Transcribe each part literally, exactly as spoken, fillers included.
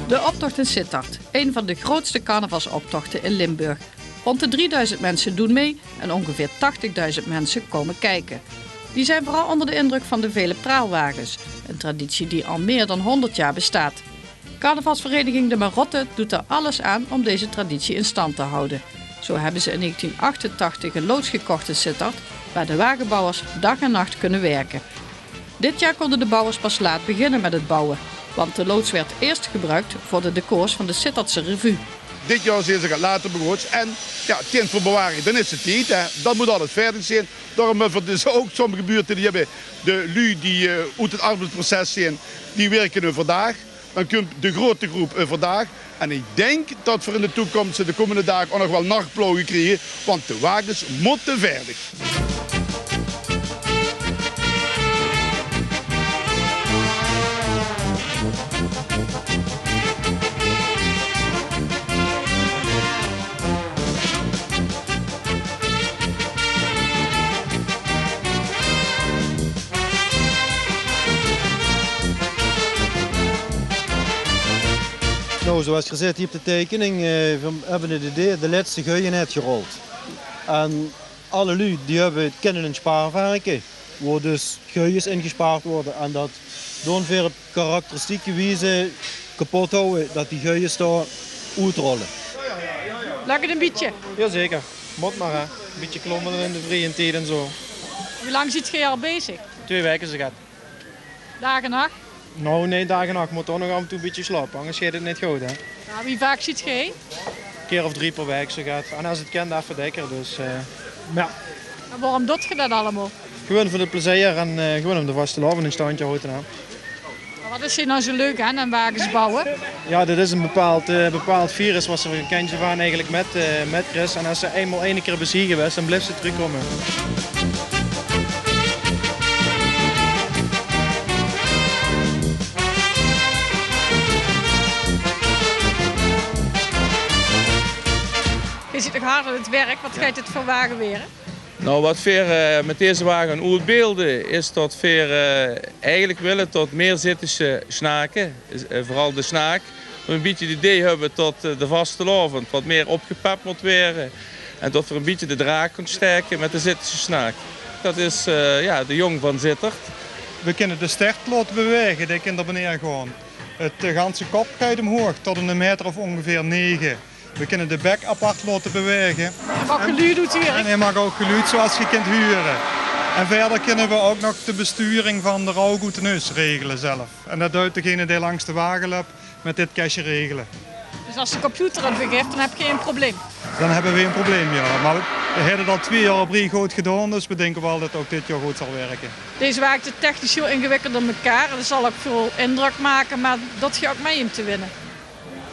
De optocht in Sittard, een van de grootste carnavalsoptochten in Limburg. Rond de drieduizend mensen doen mee en ongeveer tachtigduizend mensen komen kijken. Die zijn vooral onder de indruk van de vele praalwagens, een traditie die al meer dan honderd jaar bestaat. Carnavalsvereniging De Marotte doet er alles aan om deze traditie in stand te houden. Zo hebben ze in negentien achtentachtig een loods gekocht in Sittard, waar de wagenbouwers dag en nacht kunnen werken. Dit jaar konden de bouwers pas laat beginnen met het bouwen, want de loods werd eerst gebruikt voor de decors van de Sittardse revue. Dit jaor zeen ze get later begós. En jao, 't is veur bewaring, dan is 't tied, hè. Dan mót alles vaerdig zeen. Daorum höbbe v'r dus ouch sommige buurte, die höbbe de luuj die, eh, oet 't arbeidsproces zeen, die wirke euverdaag. Dan kump de groete groep euverdaag. En ich dink det v'r in de toekóms, de kómmende daag, ouch nog waal nachplouge kriege, want de wages mótte vaerdig. Nou, zoals geer zeet hie op de teikening, eh, veer höbbe 't idee, de lètste geuj is oetgerold. En alle luuj die höbbe, kinne ein spaarverke, wo dus geuj is ingespaard gewore. En det doon veer op karakteristieke wieze kepot hawwe, det die geuj dao oetrolle. Lök 't ein bietje? Jazeker. Mót mer, hè. Bietje klómmele in de vrieje tied en zo. Wie lang zeet geer al bezig? Twee waeke zoget. Daag en nach? Nou, nae, daag en nach. Mót toch nog aaf en toe ein bietje slaope, angers geit 't neet good, hè. Jao, wie vaak zeet geer hie? Ein kier of drie per waek zoget. En es 't kan, effe dèkker, dus, eh, jao. En waorum doot geer det allemaol? Gewoon veur 't plezeer en, eh, gewoon óm de vastelaovend in stand te haoje, hè. Mer waat is hie noe zo leuk aan, aan wages bouwe? Jao, det is ein bepaald, eh, bepaald virus waat se van kinds aaf aan eigelik mit, eh, mit kriegs. En es se einmaol eine kier bie zie gewaes, dan bliefs se trökkómme. Geer zeet nog hard aan 't werk. Waat geit 't veur wage waere? Nou, waat veer, eh, mit deze wage oetbeelde, is det veer, eh, eigelik wille det mier Zittesje snake, is, eh, veural de snaak, ein bietje 't idee höbbe det, eh, de vastelaovend waat mier opgepep mót waere en det veer ein bietje de draag kónne staeke mit de Zittesje snaak. Det is, eh, jao, de jóng van Zitterd. Veer kinne de stert laote bewaege, dae kin d'r beneer gaon. 't, eh, ganse kop geit ómhoeg tot ein maeter of óngeveer nege. Veer kinne de bek apart laote bewaege. En ouch geluid oethure. En hae maak ouch geluid, zoals geer kint hure. En wiejer kinne veer ouch nog de besturing van de rouk oet de neus regele zelf. En det duit degene dae langs de wage löp mit dit kèsje regele. Dus es de computer 't begaef, dan höb geer ein probleem? Dan höbbe veer ein probleem, jao. Mer veer höbbe 't al twee jaor op rie good gedaon, dus veer dinke waal det 't ouch dit jaor good zal wirke. Deze wage zit technisch hiel ingewikkeld in mekaar. Det zal ouch väöl indrök make, mer doot geer ouch mei óm te winne?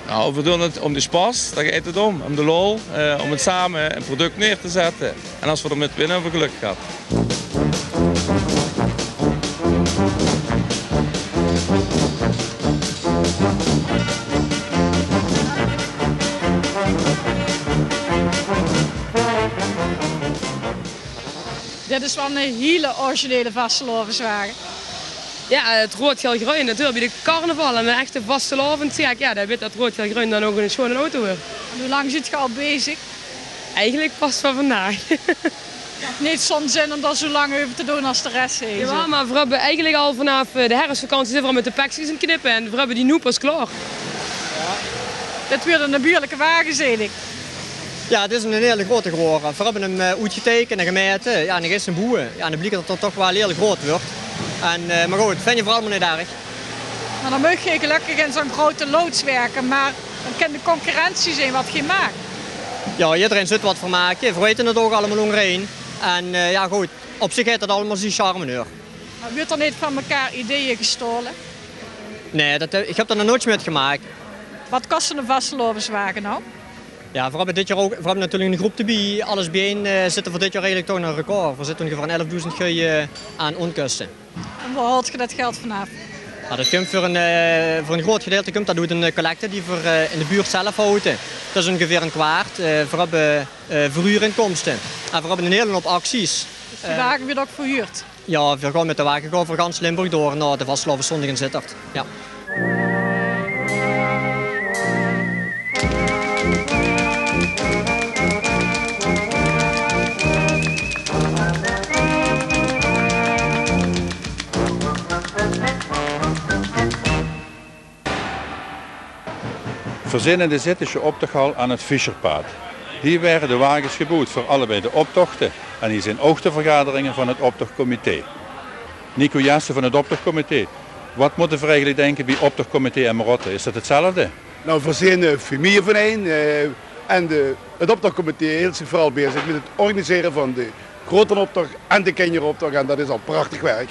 Nou, veer doon 't óm de spas, dao geit 't óm. Óm de lol, eh, óm 't same ein product neer te zètte. En es veer d'r mit winne, höbbe veer gelök gehad. Dit is waal 'ne hiele originele vastelaoveswage. Jao, 't roead, gael, greun natuurlik. Bie de carnaval en 'ne echte vastelaovesgek, jao, dae wit det roead, gael, greun dan ouch 'ne sjoeane auto wuuert. En wie lang zeet geer al bezig? Eigelik pas van vandaag. Neet zoe'n zin óm dao zoe lang euver te doon es de res, hè? Jawel, mer veer höbbe eigelik al vanaaf, eh, de herfsvakantie zeen veer al mit de pekskes aan 't knippe en veer höbbe die noe pas klaor. Jao. Dit wuuert 'ne buurlike wage, zeen ich. Jao, 't is 'ne hiele groeate gewore. Veer höbbe 'm, eh, oetgeteikend en gemaete. Jao, en dan geit 'r boewe. Jao, en dan bliek det 'r toch waal hiel groeat wuuert. En, eh, mer good, vinje veer allemaol neet erg. Mer dan maag geer gelökkig in zoe'n groeate loods wirke, mer dan kin de concurrentie zeen waat geer maak. Jao, ederein zuut waat veer make. Veer weite 't ouch allemaol óngerein. En, eh, jao, good, op zich haet det allemaol zien charme, huur. Mer wuuert d'r neet van mekaar ideeë gestaole? Nae, det, eh, ich höb det nog noeats mitgemaak. Waat kos 'ne vastelaoveswage noe? Jao, veer höbbe dit jaor ouch, veer höbbe natuurlik 'ne groep d'rbie. Alles biejein, eh, zitte veer dit jaor eigelik toch op 'n record. Veer zitte óngeveer aan elfdoezend gulje aan ónkoste. En wo haolt geer det geld vanaaf? Nou, det kump veur ein, eh, veur ein groeat gedeilte kump det oet ein, eh, collecte die veer, eh, in de buurt zelf haoje. Det is óngeveer ein kwaart. Eh, veer höbbe, eh, verhuurinkomste. En veer höbbe ein hiel hoop acties. Dus die wage wuuert ouch verhuurd? Jao, veer gaon mit de wage gaon veer gans Limburg door nao de vastelaoveszóndig in Zitterd. Jao. Veer zeen in de Zittesje optochhal aan 't Fischerpaad. Hie waere de wages geboewd veur allebei de optochte en hie zeen ouch de vergaderinge van 't optochcomité. Nico Jaassen van 't optochcomité, wat mótte veer eigelik dinke bie optochcomité en Marotte? Is dat 'tzelfde? Nou, veer zeen, eh, famie van ein, eh, en de, 't optochcomité hilt zich veural bezig mit 't organisere van de groeten optoch en de kinjeroptoch en dat is al prachtig werk.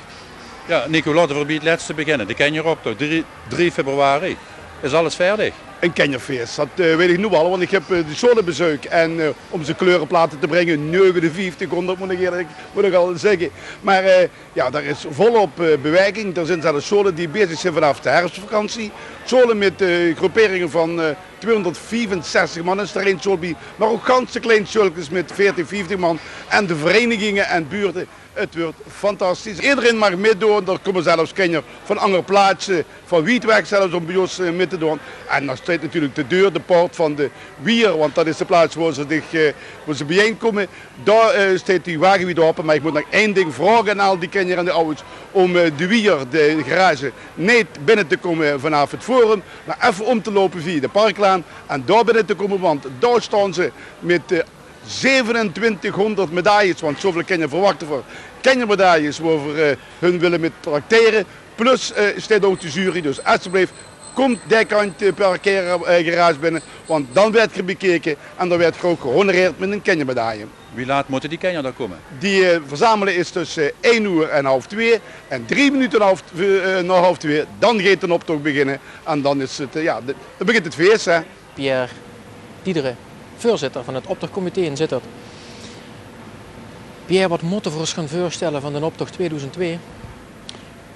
Jao, Nico, laote veer bie 't lèste beginne. De kinjeroptoch, drie, drie februari. Is alles vaerdig? Ein kinjerfees, dat, eh, weit ich noe al, want ich höb, eh, de sjoole bezeuk. En, eh, óm ze kleureplate te bringe, negenenvieftighóngerd mót ich ierlik, mót ich al zègke. Mer, eh, jao, dao is volop, eh, beweging. D'r zeen zelfs sjoole die bezig zeen vanaaf de herfsvakantie. Sjoole mit, eh, groeperinge van, eh, tweehóngerdviefenzestig man is d'r ein sjool bie. Mer ouch ganse klein sjoolkes mit veertig, vieftig man. En de vereiniginge en buurte. 't Weurt fantastisch. Ederein maag mitdoon. D'r kómme zelfs kinjer van anger plaatse, van wied weg zelfs, óm bie ós, eh, mit te doon. En dao steit natuurlik de deur, de poort van de wieër, want dat is de plaats wo ze zich, eh, wo ze biejein kómme. Dao, eh, steit die wage wied ope, mer ich mót nog ein ding vraoge aan al die kinjer en de awwers, óm, eh, de wieër, de garage, neet binne te kómme vanaaf 't Forum, mer effe óm te loupe via de Parklaan en dao binne te kómme, want dao staon ze mit, eh, zevenentwintighóngerd medailles, want zoväöl kinjer verwachte veer kinjermedailles wo veer, eh, hun wille mit traktere. Plus, eh, steit ouch de jury, dus esjeblif, kómp dae kantj, eh, parkere, eh, garage binne, want dan waert geer bekeke en dan waert geer ouch gehonoreerd mit ein kinjermedaille. Wie laat mótte die kinjer dao kómme? Die, eh, verzamele is tösse ein oer en half twee en drie minute half tw-, eh, nao half twee, dan geit d'n optoch beginne en dan is 't, eh, jao, de, dan begint 't fees, hè. Pierre Diederen, veurzitter van 't optochcomité in Zitterd. Pierre, wat mótte veer ós gaon veurstelle van d'n optoch tweedoezend twee?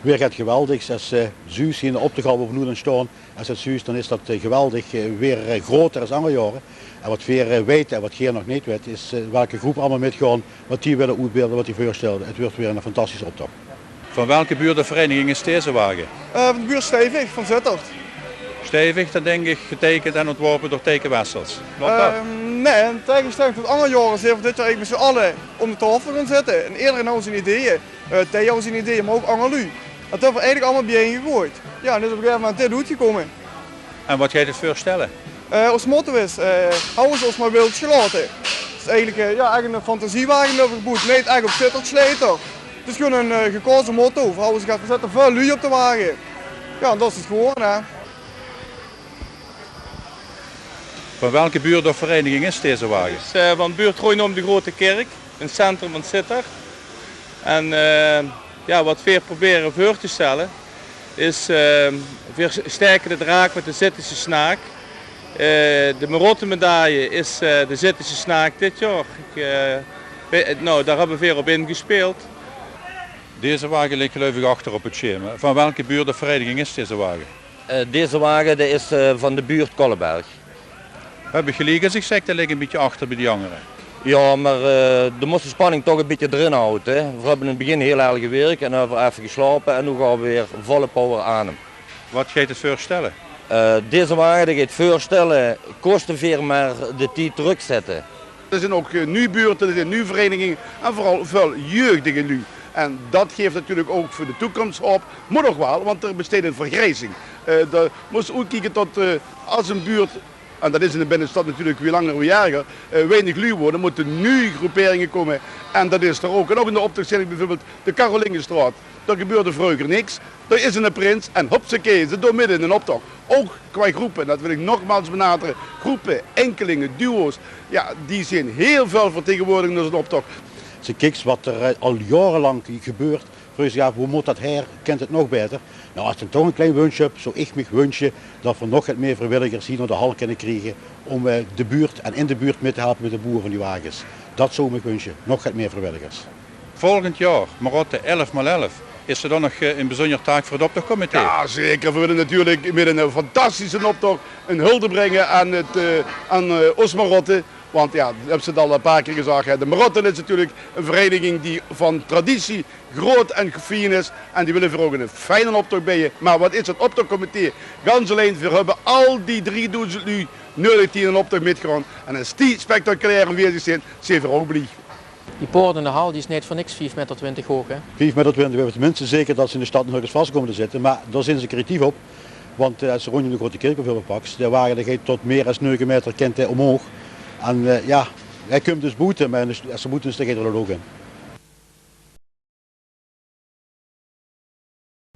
Weer get geweldigs. Es se zuus hie in de optochhal wo veer noe dan staon, es se 't zuus, dan is dat, eh, geweldig, eh, weer, eh, groter es anger jaore. En wat veer, eh, weite en wat geer nog neet weit, is, eh, welke groep allemaol mitgaon, wat die wille oetbeelde, wat die veurstelle. 't Weurt weer ein fantastische optoch. Van welke buurt of vereiniging is deze wage? Eh, van de buurt Stevig, van Zitterd. Stevig, dan dink ich geteikend en óntworpe door Teike Wessels. Klop dat? Ehm, nae, in taegestèlling tot anger jaore zeen veer dit jaor eigelik mit z'n alle óm de taofel gaon zitte. En ederein haw zien ideeë. Eh, Theo haw zien ideeë, mer ouch anger luuj. Dat höbbe veer eigelik allemaol biejein gegoeid. Jao, en is op ein gegaeve moment dit oetgekómme. En wat geit 't veurstelle? Eh, ós motto is, eh, hawwe ze ós mer wils gelaote. 't Is eigelik, eh, jao, eigelik ein fantasiewage höbbe veer geboewd. Neet ech op Zitterd sjleet. 't Is gewoon ein, eh, gekaoze motto. Veer hawwe ze gezag, veer zètte väöl luuj op de wage. Jao, en dat is 't gewore, hè. Van welke buurt of vereiniging is deze wage? 't Is, eh, van buurt Roein óm de Grote Kirk, in 't centrum van Zitterd. En, eh, jao, wat veer probere veur te stelle is, eh, veer staeke de draak mit de Zittesje snaak. Eh, de Marottemedaille is, eh, de Zittesje snaak dit jaor. Ich, eh, wei-, nou, dao höbbe veer op ingespeeld. Deze wage ligk geluif ich achter op 't sjerm. Van welke buurt of vereiniging is deze wage? Eh, deze wage, dae is, eh, van de buurt Kolleberg. Höb ich geliek es ich zèk, dae ligk ein bietje achter bie die angere? Jao, mer, eh, de mós de spanning toch ein bietje d'rin hawte, hè. Veer höbbe in 't begin hiel erg gewirk en dan höbbe veer effe gesjlaope en noe gaon veer weer volle power aan 'm. Wat geit 't veurstelle? Eh, deze wage, dae geit veurstelle, kóste veer mer de tied trökzètte. D'r zeen ouch, eh, nuuj buurte, d'r zeen nuuj vereiniginge en veural väöl jeugdige luuj. En dat geef natuurlik ouch veur de toekóms hoop. Mót ouch waal, want d'r besteit ein vergriezing. Eh, dao mós se oetkieke tot, eh, es ein buurt, en dat is in de binnestad natuurlik wie langer wie erger, eh, weinig luuj wone, mótte nuuj groeperinge kómme. En dat is d'r ouch. En ouch in de optoch zeen ich bieveurbeeld de Karolingestraot. Dao gebeurde vreuger niks. Dao is eine prins en hopsakee, ze doon mit in eine optoch. Ouch qua groepe, dat wil ich nogmaals benadere, groepe, enkelinge, duo's, jao, die zeen hiel väöl vertegenwoordigd in eine optoch. Es se kieks wat d'r, eh, al jaorelank gebeurt, vraogs se dich aaf, wie mót dat haer, kint 't nog baeter? Nou, es ich dan toch ein klein wunsj höb, zou ich mich wunsje dat veer nog get mieë vriewilligers hie nao de hal kinne kriege óm, eh, de buurt en in de buurt mit te helpe mit 't boewe van die wages. Dat zou ich mich wunsje, nog get mieë vriewilligers. Volgend jaor, Marotte, elf maol elf. Is d'r dan nog, eh, ein bezunjer taak veur 't optochcomité? Jao, zeker. Veer wille natuurlik mit eine, eh, fantastische optoch ein hulde bringe aan 't, eh, aan, eh, ós Marotte. Want jao, ich höb 't al ein paar kier gezag, hè. De Marotte is natuurlik ein vereiniging die van traditie groot en fien is. En die wille veer ouch eine fijne optoch beje. Mer wat is 't optochcomité? Gans allein, veer höbbe al die driedoezend luuj neudig die in eine optoch mitgaon. En es die spectaculair aanwezig zeen, zeen veer ouch blie. Die poort in de hal, die is neet veur niks vief meter twintig hoog, hè? Vief meter twintig, veer höbbe tenminste zeker dat ze in de stad nog örges vas kómme te zitte. Mer dao zeen ze creatief op. Want eh, es se róndj um de Grote Kirkhof paks, de wage dae geit tot mieë es neuge maeter kint dae omhoog. En eh, jao, hae kump dus boete, mer es 'r boete is, dan geit 'r d'r ouch in.